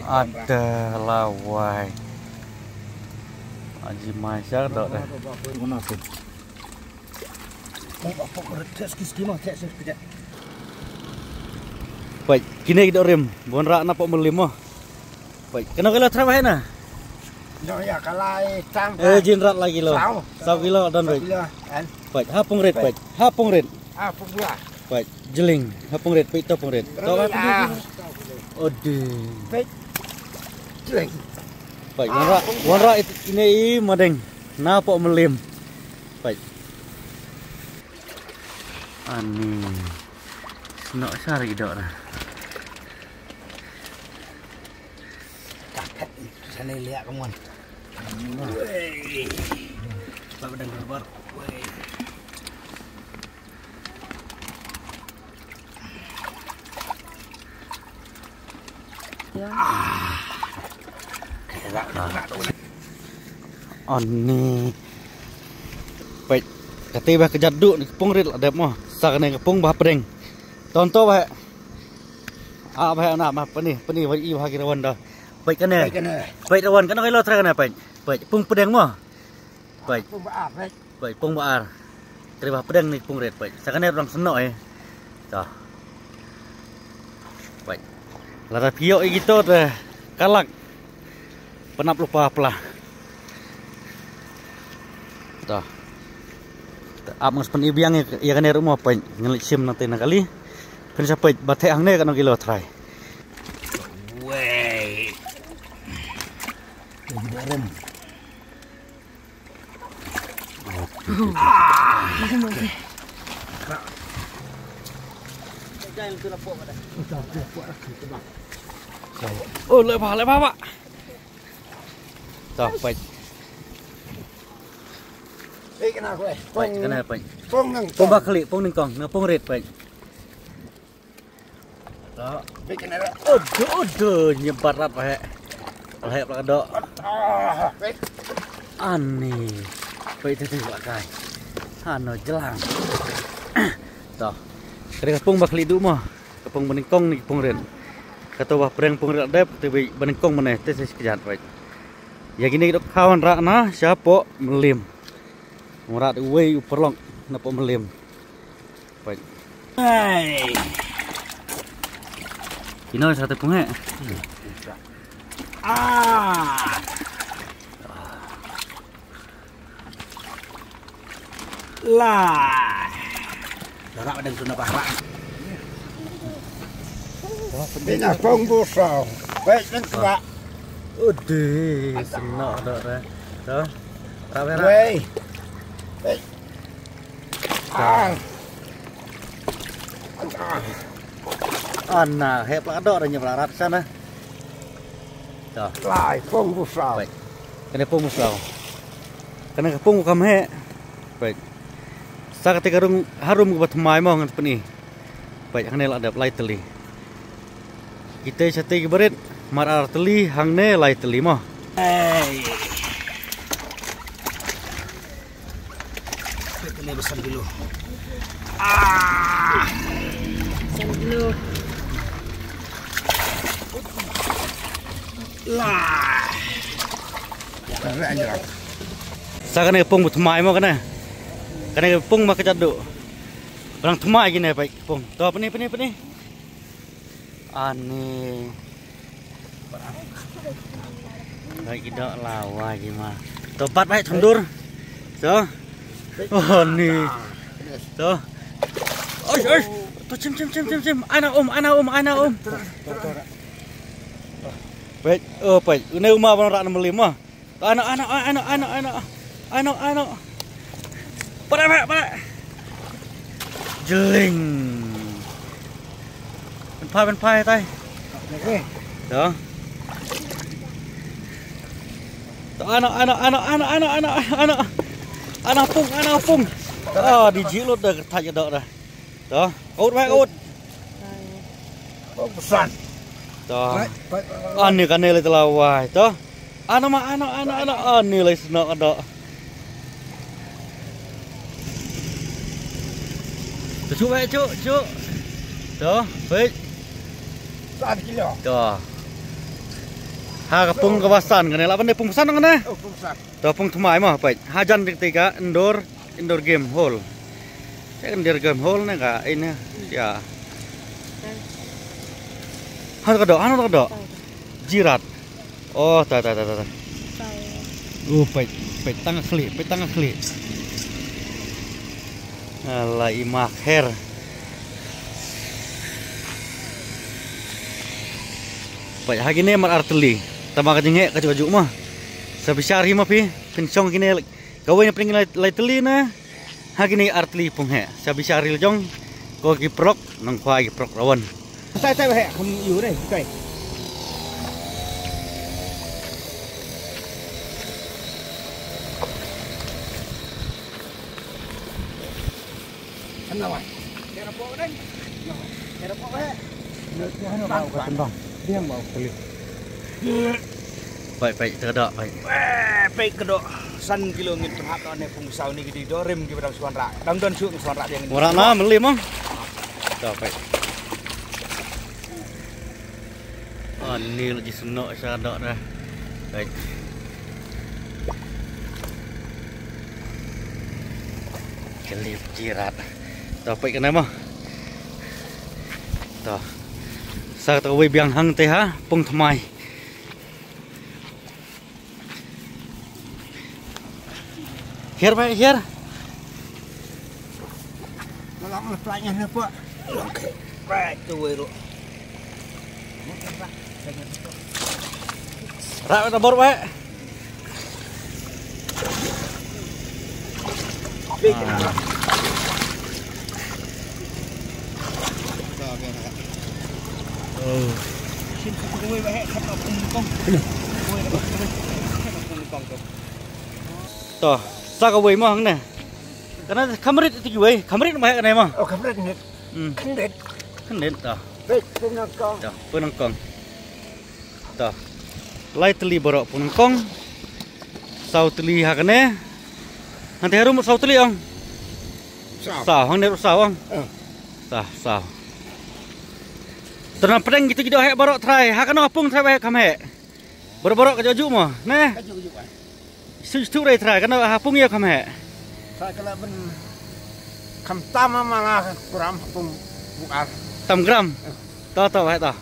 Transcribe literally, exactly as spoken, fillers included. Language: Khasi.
Ada lawai. Aji mai sar dok dah. Pait, kine ki dok rim. Bon rak na pok melim mo. Pait, kano kilo tram hai na? No ya kalai tam. Eh, jin rat lagi lo. Saw. Saw kilo don pait. Pait, ha pung rit pait. Ha pung rit. Ah, pung pula. Pait, jeling. Ha pung rit, pait to pung rit. To ha pung rit. Ode. Pait. Jeling. Pait, wanra, wanra ine i madeng. Na pok melim. Pait. Ani. Sno sar i dok na. Kakat. Sana lihat kamu. Wei. Bawa dengan lebar. Wei. Ani. Pait. Kati bah kejat duk ni kepung rit la dep mo. Sa kane kepung bah pedeng. Tonto bah. Ah bah na mah pani pani bah i bah kirawan dah. Pait kane. Pait rawan kane kilo trai kane pait. Pait pung pedeng mo. Pait. Pung ba ar pait. Pait pung ba ar. Kri bah pedeng ni pung rit pait. Sa kane rong seno eh. Toh. Pait. Lada pio i kito te kalak. Penap lupa pla. Toh. Ap ngas pen ibiang ya kane rumo pait. Ngelik sim nanti na kali. Pen sa pait bathe hangne kano kilo trai. Wei. Lagi dalam. Oh, leh ba, leh ba, ba. Toh, pait. Eh, kena aku eh. Pait, kena pait. Pong nang. Pong ba khlieh, pong nyngkong, na pong rit pait. Toh. Odo, odo, nyebat rat pah. Pah pah dok. Ani. Peit tu tu kai. Hano jelang. Toh. Kare ka pung ba khlieh duh mo. Ka pung ba nyngkong ne ka pung rit. Kato ba pdeng pung rit dep te ba nyngkong mane te sa shi kjat peit. Ïa kine ki dok khawan rah na shapoh Mylliem. Wanrah uwei u paralok napoh Mylliem. Peit. Hai. Kino sa te pung he. Ah. Lah. Dah rak dang tuna bah rak. Ina pong busau. Baik nang tua. Ode, senok dok re. Tu. Rak berak. Wei. Baik. Ah. Ana, hep la dok re nyep la rat sana. Toh. Lai pong busau. Peit. Kane pong busau. Kane ka pong kam he. Peit. Sa kate ka rung harum ka ba thymmai mo ngan pyni. Peit hangne la dep lai tylli. Kita sa te ki barit mar ar tylli hangne lai tylli mo. Hey. Peit kane ba san kilo. Ah. San kilo. Lah. Sa kane ka pung ba thymmai mo kane. Kane ka pung ma ka jadu. Ba dang thymmai kine peit ka pung. To pyni pyni pyni. Ani. Baik kita lawa gima. Tobat baik tundur. So. Oh ni. So. Oish oish. To chim chim chim chim chim. Ana um ana um ana um. Peit, oh peit. Une uma bang rak na Mylliem ah. Ano, ano, ano, ano, ano. Ano, ano. Para, para, para. Jeling. Pen phai, pen phai tai. To. To ano, ano, ano. Ano pung, ano pung. Ah, di jilut dah kertas jedok dah. To, kaut mai kaut. Oh, pesan. To. Ani kane le telawai. To. Ano ma ano ano ano ani le sno do. To chu mai chu chu. To, baik. Satu kilo. To. Ha ka pung kaba san kane, lah ban dei pung san kane. Oh, pung san. To pung thymmai mo, peit. Hajan dik tika indoor, indoor game hall. Te indoor game hall ne ka, ine, ya. Hano ka doh, hano ka doh. Jirat. Oh, ta ta ta ta. Oh, peit, peit tang ka khlieh, peit tang ka khlieh. Ala i ma kher. Peit ha kine mar artylli. Tama ka jingheh kajuh kajuh ma. Sa bishar hi ma phi, phin shong kine kawei na pdeng lai, lai tylli na. Ha kine artylli pung heh. Sa bishar hi la jong. Ko ki prok, nongkhwai ki prok rawan. Sai sai ba heh, kham yu re, sai. Kan lawan. Dia repot kan? Dia repot eh. Dia dia hano ba ka tendang. Dia mau kali. Peit peit ka doh peit. Eh, peit ka doh. San kilo ngin pynhap ne pung saw ni ki dei dorim ki ba dang suan rak. Dang don suk suan rak dia ngin. Ora na meli mo. To peit. Ani lagi senok sa dok dah. Baik. Kelip jirat. To peit kane mo. To. Sa to wei biang hangtei ha pung thymmai. Hiar ba hiar. Malang le planya ne pak. Pak tu wei ru. Rak ta bor ba. To, sa kawei mo hangne. Kana kham rit ti kiwei, kham rit mo hangne mo. Oh, kham rit ni. Hmm. Khyndet. Khyndet to. Pung nyngkong. To, pung nyngkong. To. Lai tylli baroh pung nyngkong. Saw tylli ha kane. Hangtei harum saw tylli ong. Saw. Saw, hangne saw ong. Eh. Saw, saw. To na pdeng kita ki doh heh baroh trai. Ha kano pung trai ba heh kham heh. Baroh baroh ka juh juh mo. Ne. Ka juh juh ai. Shu shu rai trai kano ha pung ïa kham heh. Sa kala ban kham tam ma la kuram pung bu ar. Tam gram. To to ba heh to.